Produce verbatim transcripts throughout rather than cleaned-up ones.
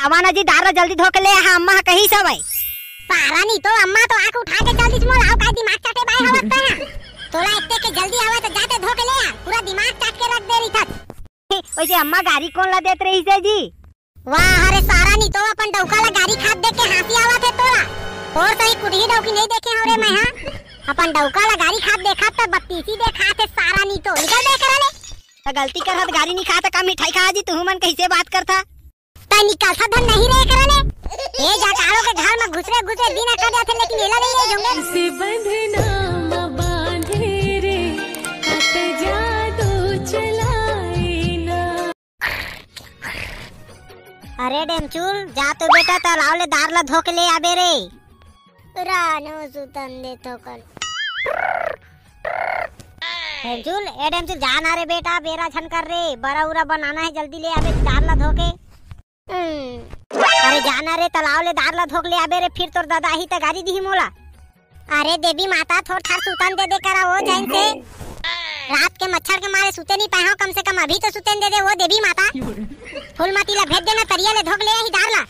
आवा ना जी, दार ला जल्दी धो के ले आ, अम्मा ह कहिस हवय। सारा नी तो अम्मा तो आंख उठा के चल दिस मोला, अउ काय दिमाग चाटे बाय हवस तैं हा। तोला एते के जल्दी आवय त जाते धो के ले आ, पूरा दिमाग चाट के रख दे रहिथस। वइसे अम्मा गारी कोन ला देत रहिस हे जी? वाह रे सारा नी तो अपन डौका ला गारी खात देख के हाँसी आवत हे तोला। तोर सही कुटही डौकी नइ देखे हंव रे मैं हा। अपन डौका ला गारी खात देखत त बत्तीसी देखात हे सारा नी तो। निकल बे करा ले। त गलती करत गारी नी खात का मिठाई खा जी, तुहू मन कइसे बात करथा? तैं निकलथा धन नहीं रे करा ले। ए जाटाड़ो के घर म घुसरे घुसरे दिन अकड़ जाथे, लेकिन एला नइ ले जाऊंगे। से बंधना म बांधे रे, अत जादू चलाए ना। अरे डेमचुल, जा तो बेटा, तलाव ले दार ला धो के ले आबे रे। रानो सुतन दे तो कल। डेमचुल, ए डेमचुल, जा ना रे बेटा, बेरा झन कर रे, बरा उरा बनाना हे, जल्दी ले आबे दार ला धो के। हम्म। अरे जा ना रे, तलाव ले दार ला धो के ले आबे रे, फिर तोर ददा ही त गारी दिही मोला। अरे देवी माता, थोर थार सुतन दे दे करा ओ चैन से। रात के मच्छर के मारे सुते नहीं पाए हंव, कम से कम अभी तो सुतन दे दे ओ देवी माता। फूलमती ला भेज देना, तरिया ले धो के ले आही दार ला।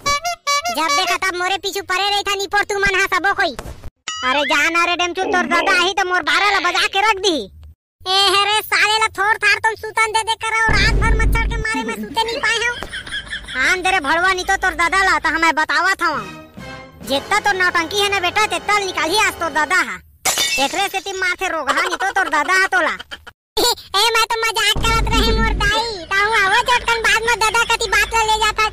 जब देखा तब मोरे पीछू परे रहिथा निपोर तुमन हा सबो कोई। अरे जा ना रे डेमचुल, तोर ददा आही त मोर बारा ला बजा के रख दिही। ए हे रे साले ला थोर थार तुम सुतन दे दे करा, रात भर मच्छर के मारे मैं सुते नहीं पाए हंव। आन दे रे भड़वा, नी तो तोर ददा ला त हमें बतावत हंव। जेत्ता तोर नौटंकी हे ना बेटा, तेत्ता निकालही आज तोर ददा हा। एकरे सेती मारथे रोगहा, नी तो तोर ददा हा तोला। ए, मैं तो मजाक करत रहे मोर दाई, ताहू आवो झटकन बाद में ददा कती बात ला ले जाथस।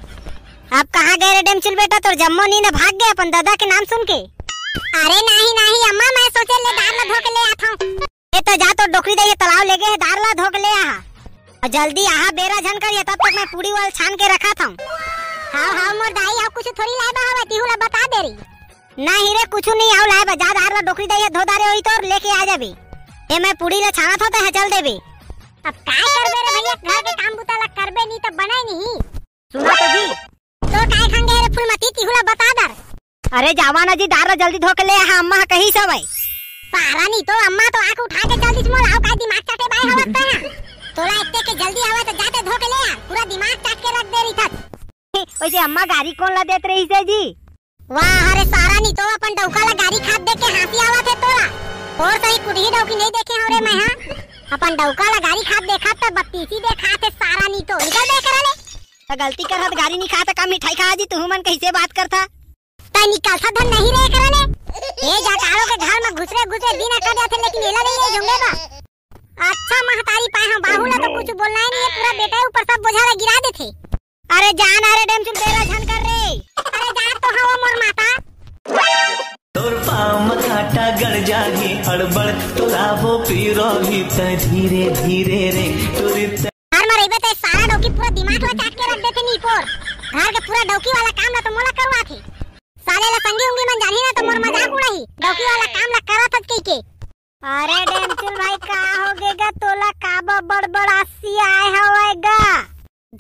अब कहाँ गए रे डेमचुल बेटा, तोर जम्मो नींद भाग गए अपन ददा के नाम सुन के। अरे नहीं नहीं अम्मा, मैं सोचे ले दार ला धो के ले आथंव। ए त जा, तोर डोकरी दाई हे तलाव ले गे हे, दार ला धो के ले आहा। अउ जल्दी आहा, बेरा झन करिए, तब तक मैं पूड़ी वाला छान के रखत हंव। हाव हाव मोर दाई, अउ कुछ थोड़ी लाए बा हवय, तिहू ला बता दे रही। नहीं रे, कुछ नहीं आव लाए बा, जा दार ला डोकरी दाई हे धो दारे होही तोर, लेके आ जाबे। ए मैं पूड़ी ला छानत हंव, तैं हा चल देबे। अब काय करबे रे भैया, घर के काम बुता ला करबे नहीं त बने नहीं। सुना तो जी। तो काय खंगे रे फूलमती, तिहू ला बता दर। अरे जावा ना जी, दार ला जल्दी धो के ले आहा, अम्मा ह कहिस हवय। सारा नी तो अम्मा तो आंख उठा के चल दिस मोला, अउ काय दिमाग चाटे बाय हवस तैं हा। तोला एते के जल्दी आवय त जाते धो के ले आ, पूरा दिमाग चाट के रख दे रहिथस। वइसे अम्मा गारी कोन ला देत रहिस हे जी? वाह रे सारा नी तो अपन डौका ला गारी खात देख के हाँसी आवत हे तोला। तोर सही कुटही डौकी नइ देखे हंव रे मैं हा। अपन डौका ला गारी खात देखत त बत्तीसी देखात हे सारा नी तो। निकल बे करा ले। त गलती करत गारी नी खात का मिठाई खा जी, तुहू मन कइसे बात करथा? तैं निकलथा धन नहीं रे करा ले। ए जाटाड़ो के घर म घुसरे घुसरे दिन अकड़ जाथे, लेकिन एला नइ ले जाऊंगे बा। अच्छा महतारी पाए हंव, बाहू ला तो कुछ बोलना ही नहीं है, पूरा बेटा ऊपर सब बोझा ला गिरा देथे। अरे जा ना रे डेमचुल, बेरा झन कर रे। अरे जा तो हवो मोर माता। तोर पाँव म कांटा गड़ जाही, अड़बड़ तोला वो पीरो ही त धीरे धीरे रे। तोरी त- घर म रहिबे त सारा डौकी पूरा दिमाग ला चाट के रख देथे नीपोर। घर के पूरा डौकी वाला काम ला तो मोला करवाथे। साले ला संगी उंगी मन जानही ना त मोर मजाक उड़ाही। डौकी वाला काम ला करत हस कहिके। अरे डेमचुल भाई, का होगे गा तोला, काबर बड़बड़ासी आय हवय गा?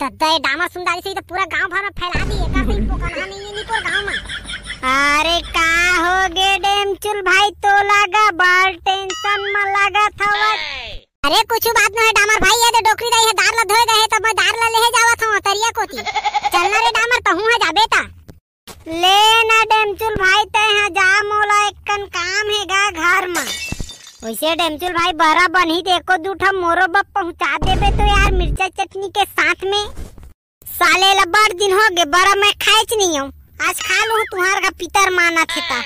दद्दा, ए डामर सुंदारी से ही तो पूरा गांव भर में फैला दी, एका सही पोकलहा नहीं है नीपोर गांव में। अरे का होगे डेमचुल भाई तोला गा, बड़ टेंशन में लागत हवय। अरे कुछ बात नहीं है डामर भाई, ये दे डोकरी दाई है, दार ला धोए गए है, तब मैं दार ला लेहे जावत हूँ तरिया कोती। चलना रे डामर, तहूँ है जा बेटा। ले ना डेमचुल भाई, तैं हा जा, मोला एक्कन काम हे गा घर म। वइसे डेमचुल भाई, बरा बनही त एको दू ठा मोरो बर पहुंचा देबे तो यार, मिर्चा चटनी के साथ में। साले ला बड़ दिन होगे, बरा मैं खाएच नइ हंव, आज खा लूहूं, तुंहर का पितर मानत हे ता।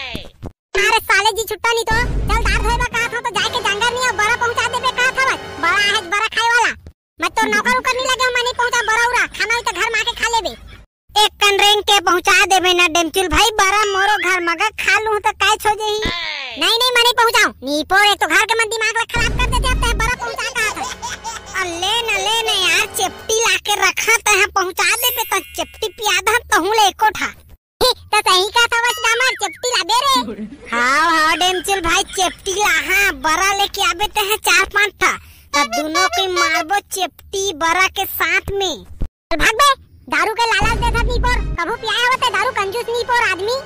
अरे साले जी छुट्टा नहीं तो, चल दार धोए बर कहत हंव तो जाए के जांगर नहीं हो, बरा पहुंचा देबे कहत हवस, बड़ा आहे बरा खाए वाला। मैं तोर नौकर उकर नहीं लगे हंव, मैं नहीं पहुंचा बरा उरा, खाना होई तो घर में आके खा लेबे। एक कन रेंग के पहुंचा देबे ना डेमचुल भाई, बरा मोरो घर मगा खा लूं तो काय छो जही। नहीं नहीं, मैं नहीं पहुंचाऊं। नीपोर, एक तो घर के मन दिमाग ला खराब कर देथे, अब तैं बरा पहुंचा कहा था। अ, ले ना, ले ना यार, चेपटी ला के रखा तैं, पहुंचा देबे त चेपटी पिया दा, तहूं ले एको ठा। तो सही कहा था बस डामर, चेपटी लाबे रे। हाव हाव डेमचुल भाई, चेपटी ला, हां, बरा लेके आबे तैं चार पांच ठा, त दुनों के मारबो चेपटी बरा के साथ में। चल भाग बे, दारू के लालच देथस नीपोर, कभू पियाए होते दारू, कंजूस नीपोर आदमी।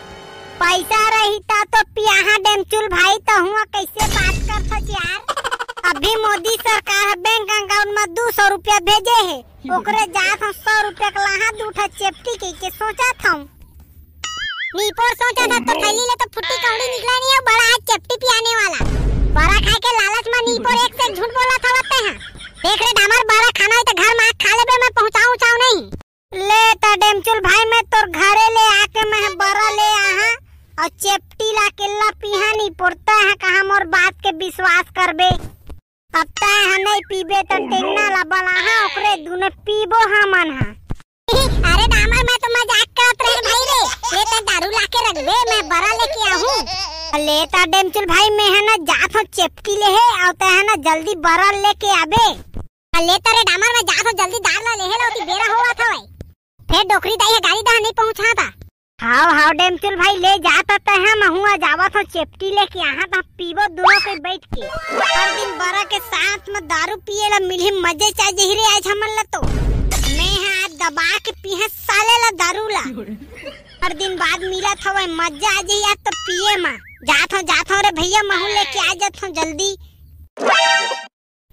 पैसा रहिता तो पियाहा डेमचुल भाई, तहूं कइसे बात करथस यार। अभी मोदी सरकार ह बैंक अकाउंट म दू सौ रुपया भेजे हे, ओकरे जात हंव सौ रुपया के लाहा दू ठा चेपटी कहिके सोचत हंव। निपोर सोचत हस त थैली ले तो फुट्टी कौड़ी निकला नहीं हे, बड़ा आज चेपटी पियाने वाला। बरा खाए के लालच म निपोर एक से झूठ बोलत हवस तैं हा। देख रे डामर, बरा खाना हे त घर म खा लेबे, मैं पहुंचाऊं उचाऊं नहीं। ले त डेमचुल भाई, मैं तोर घरे ले आके मैं बरा ले आहा अउ चेपटी ला केला पीहा निपोर, तैं हा कहा मोर बात के विश्वास करबे। अब तैं हा नहीं पीबे त टेंगना ला बलाहा, ओकरे दुने पीबो हमन हा। अरे डामर, मैं तो मजाक करत रहे भाई रे, ये तो दारू लाके रख दे, मैं बरा लेके आहूं। ले त डेमचुल भाई, मैं हा ना जात हंव चेपटी ले हे, अउ तैं हा ना जल्दी बरा लेके आबे। ले त रे डामर, मैं जात हंव जल्दी दार ला लेहे ला, ओती बेरा होवत हवय। फेर डोकरी दाई ह गाड़ी डहा नहीं पहुंचा ता। हाव हाव डेमचुल भाई, ले जात तैं हा, महूं आ जावत हंव चेपटी लेके आहा त पीबो दुनों के बैठ के। हर दिन बरा के साथ म दारू पिए ला मिलही, मजे चा जही रे आज हमन ला तो। मैं हा आज दबा के पीहा साले ला दारू ला। हर दिन बाद मिलत हवय, मजा आ जही आज तो पिए म। जात हंव जात हंव रे भैया, महूं लेके आ जात हंव जल्दी।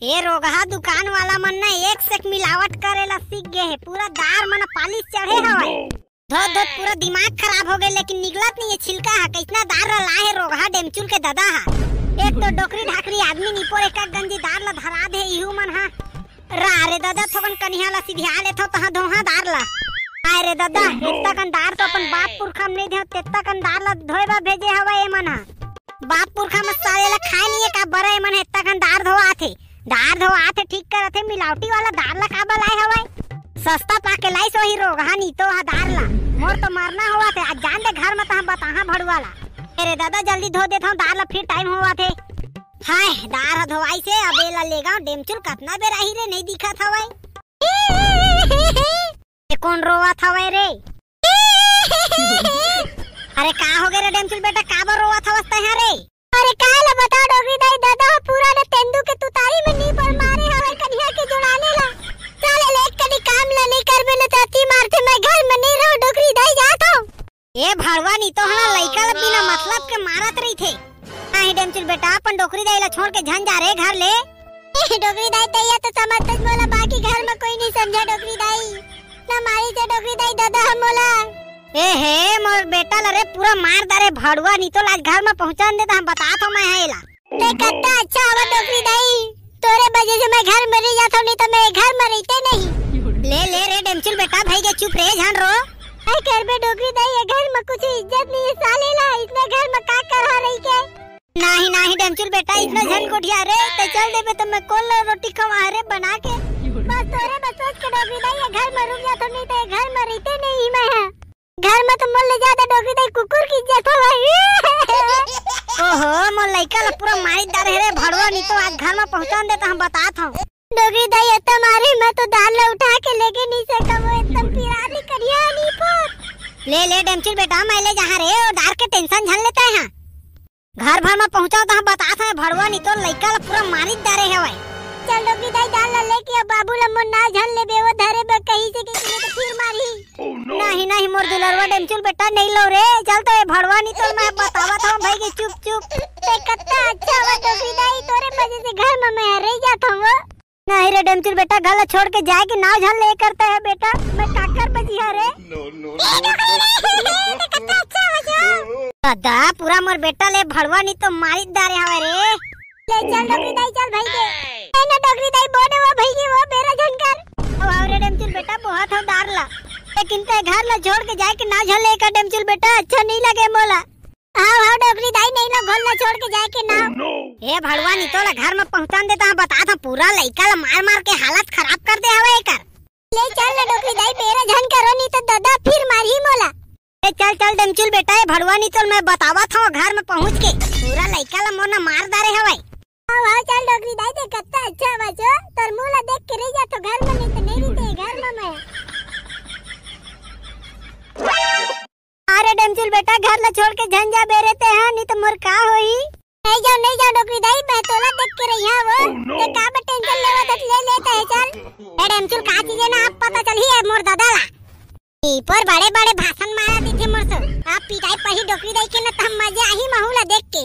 ए रोगहा दुकान वाला मन ना एक से एक मिलावट करे ला सीख गे हे, पूरा दार मन पालिश चढ़े हवय। धोत धोत पूरा दिमाग खराब हो गे, लेकिन निकलत नहीं हे छिलका हा। कइसना दार ला लाए हे रोगहा डेमचुल के ददा हा। एक तो डोकरी ढाकरी आदमी निपोर एक गंजी दार ला धरा दे इहू मन हा। रा रे ददा, थोकन कनिहा ला सिधिया लेथव तहां धोहा दार ला। आय रे ददा, एत्ता कन दार तो अपन बाप पुरखा म नहीं धोय, तेत्ता कन दार ला धोए बर भेजे हवय ए मन हा। बाप पुरखा म साले ला खाए नहीं हे का बरा, ए मन हा एत्ता कन दार धोआथे। दार धोआथे ठीक करथे, मिलावटी वाला दार ला काबर लाए हवय? सस्ता पाके लाइस ओही रोगहा नीतो हा दार ला। मोर तो मरना होवत हे, आज जान दे घर म तहां बताहा भड़ुआ ला। अरे ददा, जल्दी धो देथव दार ला, फिर टाइम होवत हे। हाय, दार ह धोवाइस हे, अब एला लेगव डेमचुल, कतना बेर आही रे, नहीं दिखत हवय। ए कोन रोवत हवय रे? अरे का हो गे रे डेमचुल बेटा, काबर रोवत हवस तैं हा रे? अरे का ला बताव डोकरी दाई, ददा ह पूरा न तेंदू के तुतारी म निपोर मारे हवय कनिहा के जुड़ाने ला। साले ले एक कनी काम ला नहीं करबे न चाची मारथे, मैं घर म नहीं रहूं डोकरी दाई, जात हंव। ए भड़वा नीतो हा ना लइका ला बिना मतलब के मारत रहिथे। नहीं डेमचुल बेटा, अपन डोकरी दाई ला छोड़ के झन जा रे घर ले। ए डोकरी दाई, तैया तो समझथस मोला, बाकी घर म कोई नहीं समझे डोकरी दाई। ना मारिस हे डोकरी दाई ददा ह मोला। ए हे मोर बेटा ला रे पूरा मार डारे भड़वा नीतो ला, आज घर म पहुंचान दे त हम बतात हंव मैं हा एला। ते कत्ता अच्छा हवा डोकरी दाई, तोरे वजह से मैं घर म रह जात हंव, नहीं तो मैं घर म रहिते नहीं। ले ले रे डेमचुल बेटा, भई गे चुप रे, झन रो। काय करबे डोकरी दाई, ये घर म कुछ इज्जत नहीं हे साले ला, अइसने घर म का करहा रहिके। नहीं नहीं डेमचुल बेटा, अइसने झन गोठिया रे, ते चल देबे त मैं कोन ला रोटी खवा रे बना के। बस तोरे बर सोच के डोकरी दाई, ये घर म रुक जात हंव, नहीं तो ये घर म रहिते नहीं मैं हा। घर म तो मोला ले जादा डोकरी दाई कुकुर की इज्जत हवय। ओहो, मोर लइका ला पूरा मारी डारे रे भड़वा नीतो, आज घर म पहुंचान दे त हम बतात हंव। डोकरी दाई अत्ता मारी, मैं तो दार ला उठा के लेगे नहीं सकंव, वो एकदम पिरात हे कनिहा निपोर। ले ले डेमचुल बेटा, मैं ले जाहां रे, ओ दार के tension झन ले तैं हा। घर भर म पहुंचाव त हम बतात हंव, भड़वा नीतो लइका ला पूरा मारी डारे हवय। चल डोकरी दाई, दार ला लेके अब बाबू ला मोर नाव झन लेबे, वो धरे बर कहिस हे कि नहीं तो फिर मारही। नहीं नहीं मोर दुलरवा डेमचुल बेटा, नहीं लव रे, चल तो ए भड़वा नीतो ल मैं बतावत हंव भई गे चुप चुप। ते कत्ता अच्छा हवा डोकरी दाई, तोरे वजह से घर म मैं रह जात हंव वो। नहीं रे डेमचुल बेटा, घर ला छोड़ के जाए के नाव झन ले करता है बेटा, मैं काकर बजिहा रे। ए डोकरी दाई, ते कत्ता अच्छा हवा जो। ददा, पूरा मोर बेटा ले भड़वा नीतो मारी डारे हवय रे। ले चल डोकरी दाई, चल भई गे। ए ना डोकरी दाई, बो ने वो भई गे, वो बेरा झन कर। ओ, आओ रे डेमचुल बेटा, बोहत हंव दार ला। लेकिन ते घर ला छोड़ के जाए के नाव झन ले कर डेमचुल बेटा, अच्छा नहीं लगे मोला। हाव हाव डोकरी दाई, नहीं ला घर ला छोड़ के जाए के नाव। हे भड़वा नीतो ला घर म पहुंचान दे त हम बतात हंव, पूरा लइका ला मार मार के हालत खराब कर दे हवय एकर। ले चल ना डोकरी दाई, बेरा झन करो, नहीं तो ददा फिर मारही मोला। ए चल चल डेमचुल बेटा, ए भड़वा नीतो ल मैं बतावत हंव घर म पहुंच के। पूरा लइका ला मोर ना मार डारे हवय। हाव हाव चल डोकरी दाई, ते कत्ता अच्छा हवा जो, तोर मुंह ला देख के रह जाथंव घर म, नहीं तो नहीं रहिते घर म मैं। अरे डेमचुल बेटा, घर ला छोड़ के झन जा बेरे ते हा, नहीं तो मोर का होही? नहीं जांव, नहीं जांव डोकरी दाई, मैं तोला देख के रहिहां वो। ते काबर tension लेवत हस, ले ले ते चल। ए डेमचुल, का चीज हे ना, अब पता चलही ए मोर ददा ला। ई पर बड़े बड़े भाषण मारा देथे मोर से। अब पिटाई पही डोकरी दाई के ना, त मजा आही महू ला देख के।